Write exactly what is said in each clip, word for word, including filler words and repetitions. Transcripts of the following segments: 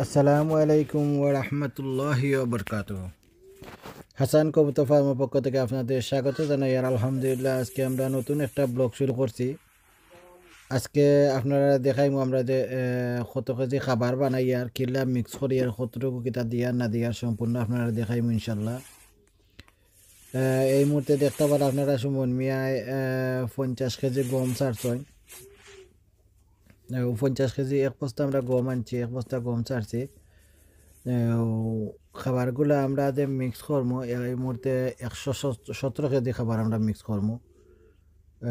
আসসালামু আলাইকুম ওয়া রাহমাতুল্লাহি ওয়া বারাকাতুহু। হাসান কবুতর ফার্মের পক্ষ থেকে আপনাদের স্বাগত জানাই। আর আলহামদুলিল্লাহ, আজকে আমরা নতুন একটা ব্লগ শুরু করছি। আজকে আপনারা দেখাইমু আমরা যে, এ, কত কেজি খাবার বানাই আর কিলা মিক্স করি আর কতটুকু কিতা দিয়ার না দিয়ার সম্পূর্ণ আপনারা দেখাইমু ইনশাল্লাহ। এ, এই মুহূর্তে দেখতে পারেন আপনারা সুমন মিয়ায়, এ, পঞ্চাশ কেজি গম ছাড়ছইন। এ, পঞ্চাশ কেজি এক বস্তা আমরা গম আনছি, এক বস্তা গম ছাড়ছি। এ, ও খাবারগুলা আমরা যে মিক্স করমু, এ, এই মুহূর্তে একশো সতেরো কেজি খাবার আমরা মিক্স করমু,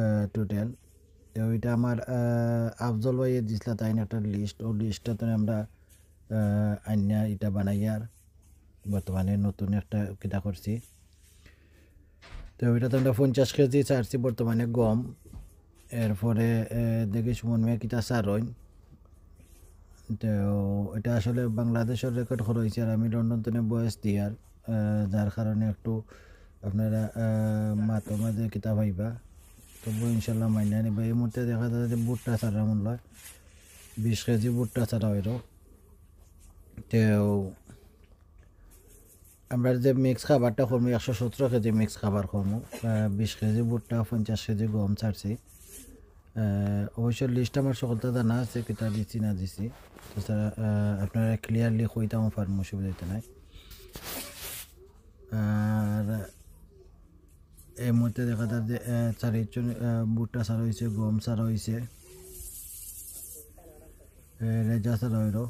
এ, টোটাল। তো এটা আমার, এ, আফজল ভাইয়ে দিছলা তাইন একটা লিস্ট, ও লিস্টটা তো আমরা, এ, আইনা এটা বানাইয়ার বর্তমানে নতুন একটা কিতা করছি। তো এটা তো আমরা পঞ্চাশ কেজি ছাড়ছি বর্তমানে গম। এরপরে, এ, দেখি সুমন মিয়া কিতা ছাড়ইন। তো এটা আসলে বাংলাদেশর রেকর্ড করা অইছে, আর আমি লন্ডন তনে ভয়েস দিয়ার, এ, যার কারণে একটু আপনারা, এ, মাতর মাঝে কিতা পাইবা। তবু ইনশাল্লাহ মাইনা নিবা। এই মুহূর্তে দেখা যায় যে ভুট্টা ছাড়া মনে হয় বিশ কেজি ভুট্টা ছাড়া অইলো। তো আমরা যে মিক্স খাবারটা করমু, একশো সতেরো কেজি মিক্স খাবার করমু, আহ, বিশ কেজি ভুট্টা, পঞ্চাশ কেজি গম ছাড়ছি। আহ, অবশ্য লিস্ট আমার সকলটা জানা আছে, কিতা দিছি না দিছি। তাছাড়া, আহ, আপনারা ক্লিয়ারলি কইতাম পারমু, অসুবিধা অইতো নাই। আর এই মুহূর্তে দেখা যার যে, আহ, চারিজন, আহ, ভুট্টা ছাড়া অইছে, গম ছাড়া অইছে, আহ, রেজা ছাড়া অইলো।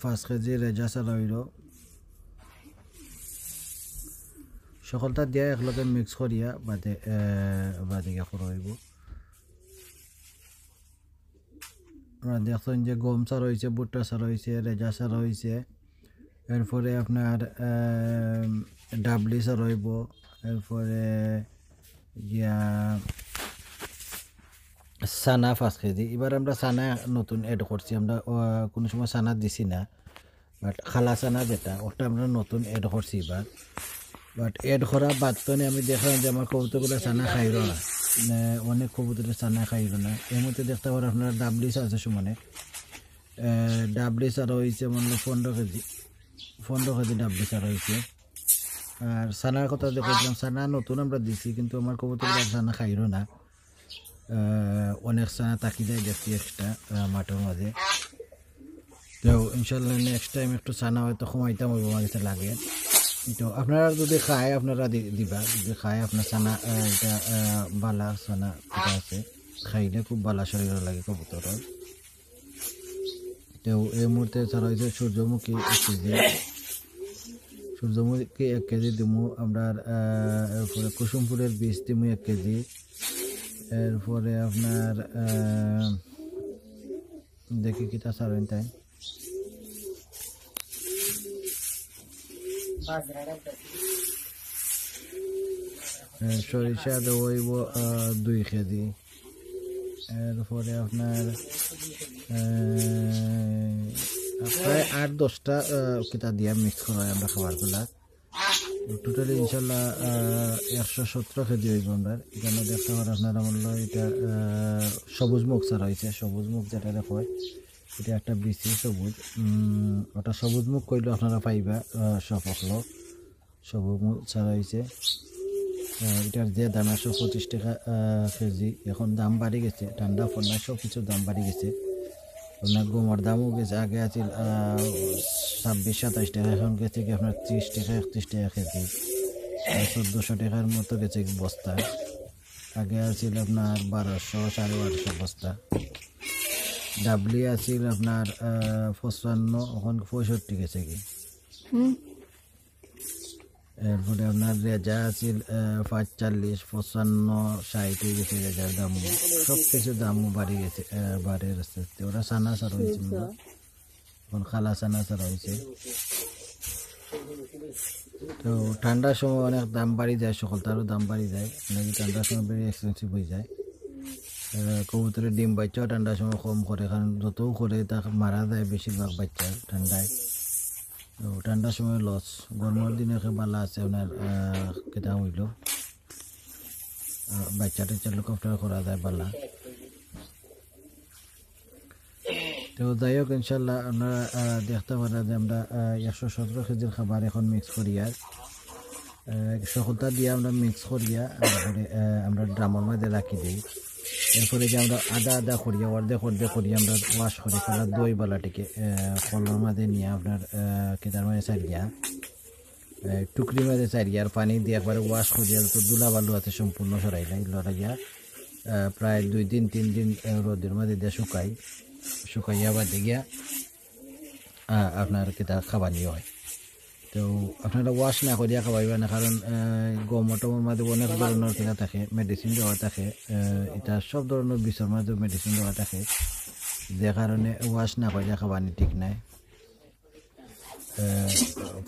পাঁচ কেজি রেজা ছাড়া অইলো। সকলটা দিয়া একলগে মিক্স করিয়া বাদে, এ, বাদে গিয়া করা অইবো। আপনারা দেখছইন যে গম ছাড়া অইছে, ভুট্টা ছাড়া অইছে, রেজা ছাড়া অইছে, এরপরে আপনার, এ, ডাবলি ছাড়া অইবো, এরপরে গিয়া চানা পাঁচ কেজি। এবার আমরা চানা নতুন অ্যাড করছি, আমরা, আহ, কোনো সময় চানা দিছি না, বাট কালা চানা যেটা, ওটা আমরা নতুন অ্যাড করছি এবার। বাট অ্যাড করা বাদ তো আমি দেখলাম যে আমার কবুতরগুলো চানা খাইল না, মানে অনেক কবুতরে চানা খাইল না। এর মধ্যে দেখতে পারেন আপনারা ডাবলিস আছে সমানে, আহ, ডাবলিস আর হয়েছে মনে হয় পনেরো কেজি, পনেরো কেজি ডাবলিস আর হয়েছে। আর চানার কথা যে কইছিলাম, চানা নতুন আমরা দিছি, কিন্তু আমার কবুতরগুলো চানা খাইল না। আহ, অনেক চানা থাকি যায় দেখছি এক্সট্রা, আহ, মাঠর মাঝে। তো ইনশাল্লাহ নেক্সট টাইম একটু চানা হয়তো কমাইতাম অইবো, আমার কাছে লাগে। তো আপনারা যদি খায়, আপনারা দি-, দিবা, যদি খায় আপনার চানা, আহ, এটা, আহ, বালা চানা এটা আছে, খাইলে খুব বালা শরীরও লাগে কবুতরর। তো এই মুহূর্তে ছাড়া হয়েছে সূর্যমুখী এক কেজি, সূর্যমুখী এক কেজি দিমু আমরা। আহ, এরপরে কুসুম ফুলের বীজ দিমু এক কেজি। এরপরে আপনার, আহ, দেখি কিতা ছাড়েন তাই। আহ, সরিষা দেওয়া অইবো, আহ, দুই কেজি। এরপরে আপনার, আহ, প্রায় আট দশটা, আহ, কিতা দিয়া মিক্স করা হয় আমরা খাবারগুলা। টোটালি ইনশাল্লাহ, আহ, একশো সতেরো কেজি অইবো আমরা। এখানে দেখতে পারেন আপনারা, মনে হয় এটা, আহ, সবুজ মুগ ছাড়া হয়েছে, সবুজ মুগ যেটা দেখো হয়, এটা একটা বিচি সবুজ, উম, ওটা সবুজ মুগ কইলে আপনারা পাইবা, আহ, সব হকলো। সবুজ মুগ ছাড়া হয়েছে। আহ, এটার যে দাম একশো পঁচিশ টাকা, আহ, কেজি, এখন দাম বাড়ি গেছে, ঠান্ডা পড়লে সব কিছুর দাম বাড়ি গেছে। আপনার গমের দামও গেছে, আগে আছিল, আহ, ছাব্বিশ সাতাইশ টাকা, এখন গেছে কি আপনার ত্রিশ টাকা, একত্রিশ টাকা কেজি। আর চোদ্দোশো টাকার মতো গেছে কি বস্তা। আগে আছিল আপনার বারোশো, সাড়ে বারোশো বস্তা। ডাবলি আছিল আপনার, আহ, পঁচপান্ন, এখন পঁয়ষট্টি গেছে কি। হুম। এরপরে আপনার রেজা আছিল, আহ, পাঁচচল্লিশ, পঁচান্ন, ষাট হয়ে গেছে রেজার দাম। সব কিছু দামও বাড়ি গেছে, আহ, বাড়ির আস্তে আস্তে। ওরা চানা ছাড়া হয়েছিল না। এখন কালা চানা ছাড়া হয়েছে। তো ঠান্ডার সময় অনেক দাম বাড়ি যায়, সকলতারও দাম বাড়ি যায়, নাকি ঠান্ডার সময় বেশি এক্সপেন্সিভ হয়ে যায়। আহ, কবুতরের ডিম বাচ্চাও ঠান্ডার সময় কম করে, কারণ যতও করে তা মারা যায় বেশিরভাগ বাচ্চা ঠান্ডায়। তো ঠান্ডার সময় লস, গরমের দিনে একে বালা আছে আপনার, আহ, কিতা হইল, আহ, বাচ্চা টাচ্চা লুক আফটার করা যায় বালা। তো যাই হোক, ইনশাল্লাহ আপনারা, আহ, দেখতা পাররা যে আমরা, আহ, একশো সতেরো কেজির খাবার এখন মিক্স করিয়ার, আহ, সকলতা দিয়া আমরা মিক্স করিয়া, তারপরে, আহ, আমরা ড্রামর মাঝে রাখি দেই। এরপরে যে আমরা আধা আধা করিয়া, অর্ধেক অর্ধেক করিয়া আমরা ওয়াশ করি, ফেলা দই বালাটিকে, আহ, কলর মাঝে নিয়া আপনার, আহ, কিতার মাঝে ছাড়িয়া, আহ, টুকরির মাঝে ছাড়িয়া আর পানি দিয়া একবারে ওয়াশ করিয়া যত ধুলা বালু আছে সম্পূর্ণ সরাইলাই, লড়াইয়া, আহ, প্রায় দুই দিন তিন দিন, আহ, রোদের মাঝে দিয়া শুকাই, শুকাইয়া বাদে গিয়া, আহ, আপনার কিতা খাবানি হয়। তো আপনারা ওয়াশ না করিয়া খাবাইবা না, কারণ, আহ, গম টমর মাঝে অনেক ধরনের কিতা থাকে, মেডিসিন দেওয়া থাকে, আহ, এটা সব ধরনের বিষর মাঝে মেডিসিন দেওয়া থাকে, যে কারণে ওয়াশ না করিয়া খাবানি ঠিক নাই। আহ,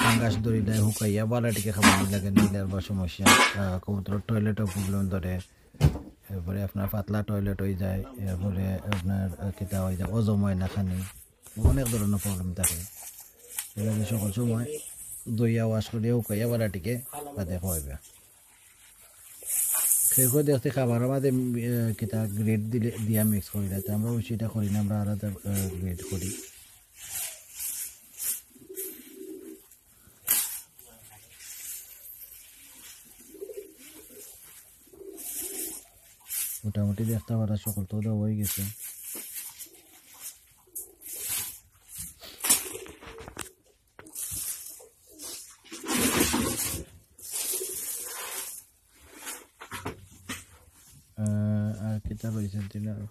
ফাঙ্গাস ধরি দেয়, হুকাইয়া বালাটিকে খাবানি লাগে, নিলে আবার সমস্যা, আহ, কবুতর টয়লেটও প্রবলেম ধরে, এরপরে আপনার পাতলা টয়লেট হয়ে যায়, এরপরে আপনার, আহ, কিতা হয়ে যায়, হজম হয় না খানি, অনেক ধরনের প্রবলেম থাকে। এর লাগি সকল সময় ধইয়া ওয়াশ করিয়া হুকাইয়া বালাটিকে বাদে খাওয়াইবা। কেউ কেউ দেখছি খাবারর মাঝে, আহ, কিতা গ্রেট দিলে, দিয়া মিক্স করি দেয়, তো আমরা অবশ্যই এটা করি না, আমরা আলাদা, আহ, গ্রেট করি। মোটামুটি দেখতা পাররা সকলতা দেওয়া হয়ে গেছে। আহ, আর কিতা রয়েছে দিন আরো?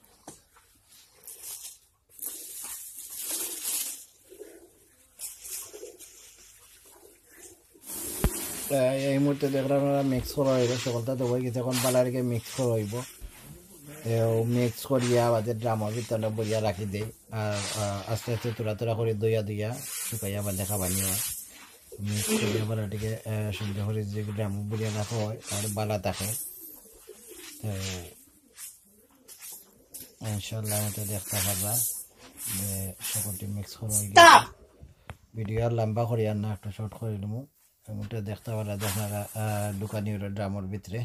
আহ, এই মুহূর্তে দেখরা আপনারা মিক্স করা হইব, সকলতা তো হয়ে গেছে, এখন বালাটিকে মিক্স করা হইব। এও মিক্স করিয়া বাদে ড্রামর ভিতরে ভরিয়া রাখি দেই। আর, আহ, আস্তে আস্তে থুড়া থুড়া করি ধইয়া ধইয়া শুকাইয়া বাদে খাবানি হয়। মিক্স করিয়া বালাটিকে, আহ, সুন্দর করি যদি ড্রামো ভরিয়া রাখা হয়, তাহলে বালা থাকে। তো ইনশাআল্লাহ, এটা দেখতা পাররা যে সকলটি মিক্স করা হয়ে গেছে। ভিডিও আর লম্বা করি আর না, একটু শর্ট করি নিমু। এমনটা দেখতা পাররা যে আপনারা, আহ, ঢুকানি হইল ড্রামর ভিতরে।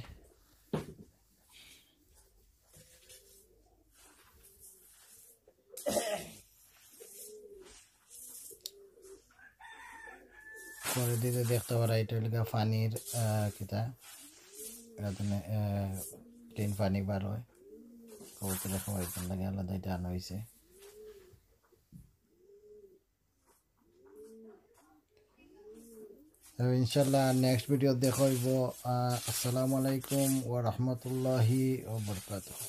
পরে দিতে দেখতা পাররা, এটা হইল গিয়া পানির, আহ, কিতা, এটা তো নে-, আহ, ক্লিন পানি বার হয়। কবুতরে খাওয়াইবার লাগি আলাদা এটা আনা হইছে। তো ইনশাআল্লাহ নেক্সট ভিডিও দেখা হইব। আহ, আসসালামু আলাইকুম ওয়া রাহমাতুল্লাহি ওয়া বারাকাতুহু।